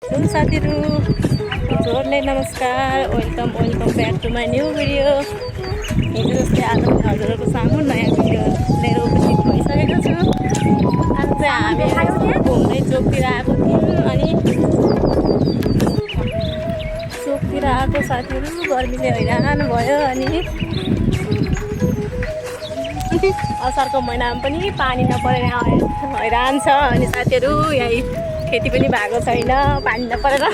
Hello साथीहरू, जोरले नमस्कार। Welcome back to my new video. हिजो जस्तै आज पनि हजुरहरूको सामु नयाँ भिडियो लिएर उपस्थित भइसकेको छु। आज चाहिँ हामी घुम्दै चोकतिर आएको थियौँ अनि चोकतिर आएको साथीहरू गर्मीले हैरान भयो। अनि असारको महिनामा पनि पानी नपरेर हैरान छ। अनि साथीहरू यहीँ खेती पनि भएको छैन पानी नपरेर।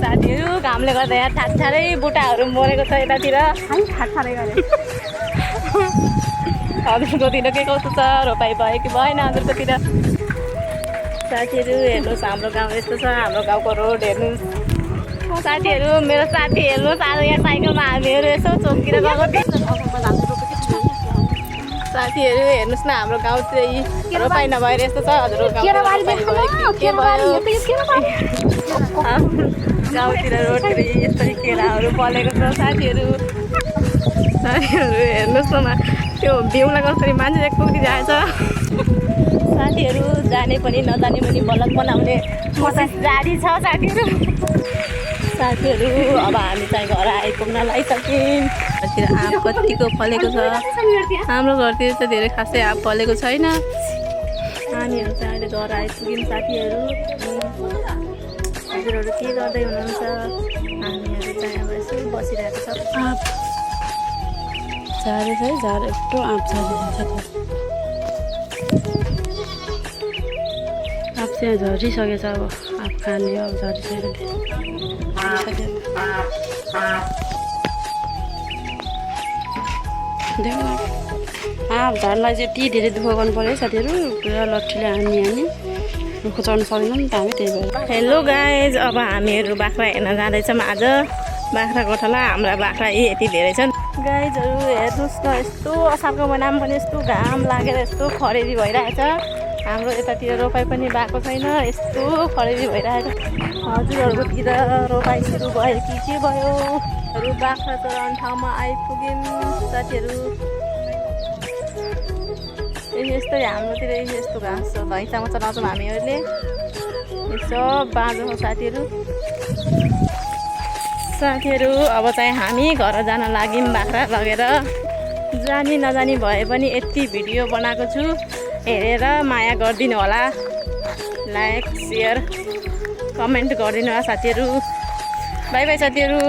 साथीहरू घामले गर्दा यहाँ ठाडै बुट्टाहरू मरेको छ यतातिर। ठाडै गरे हजुरकोतिर के कस्तो छ, रोपाइ भयो कि भएन हजुरकोतिर? साथीहरू हेर्नुहोस् हाम्रो गाउँ यस्तो छ। हाम्रो गाउँको रोड हेर्नुहोस् साथीहरू। मेरो साथी हेर्नुहोस्, आज यहाँ साइकलमा हामीहरू यसो चोकतिर गएको थियौँ। साथीहरू हेर्नुहोस् न, हाम्रो गाउँतिर रोपाइ नभएर यस्तो छ। हजुरको गाउँतिर रोडतिर यस्तरी केराहरू पलेको छ साथीहरू। हेर्नुहोस् न, त्यो भ्यूलाई कसरी मान्छे पुगिरहेछ। साथीहरू जाने पनि नजाने पनि बलक बनाउने कोसिस जारी छ साथीहरू। अब हामी चाहिँ घर आइपुग्न लागिसक्यौँ। घरतिर आँप कतिको फलेको छ। हाम्रो घरतिर त धेरै खासै आँप फलेको छैन। हामीहरू चाहिँ अहिले घर आइपुग्यौँ साथीहरू। हजुरहरू के गर्दै हुनुहुन्छ? हामीहरू चाहिँ अब यसो बसिरहेको छ। आँप झारेछ है, यत्रो आँप झरिरहेछ। आँप चाहिँ झरिसकेछ। अब आँप खाने हो, अब झरिसकेको आँप झार्नलाई चाहिँ यति धेरै दुःख गर्नु पऱ्यो है साथीहरू। पुरा लट्ठीले हानी रुखो चढ्नु सक्दैनौँ नि त हामी, त्यही भएर। हेलो गाइज, अब हामीहरू बाख्रा हेर्न जाँदैछौँ आज। बाख्रा गोठाला हाम्रा बाख्रा यति धेरै छन्। गाइजहरू हेर्नुहोस् न, यस्तो असारको महिनामा पनि यस्तो घाम लागेर यस्तो खरेरी भइरहेछ। हाम्रो यतातिर रोपाइ पनि भएको छैन, यस्तो खरेरी भइरहेछ। हजुरहरूकोतिर रोपाइ सुरु भयो कि के भयो? बाख्रा चराउने ठाउँमा आइपुग्यौँ साथीहरू। यस्तै हाम्रोतिर यस्तो घाँस भैँचामा चलाउँछौँ हामीहरूले। यसो बाँझो हो साथीहरू। अब चाहिँ हामी घर जान लाग्यौँ बाख्रा लगेर। जानी नजानी भए पनि यति भिडियो बनाएको छु, हेरेर माया गरिदिनु होला। लाइक, सेयर, कमेन्ट गरिदिनु होला साथीहरू। बाई बाई साथीहरू।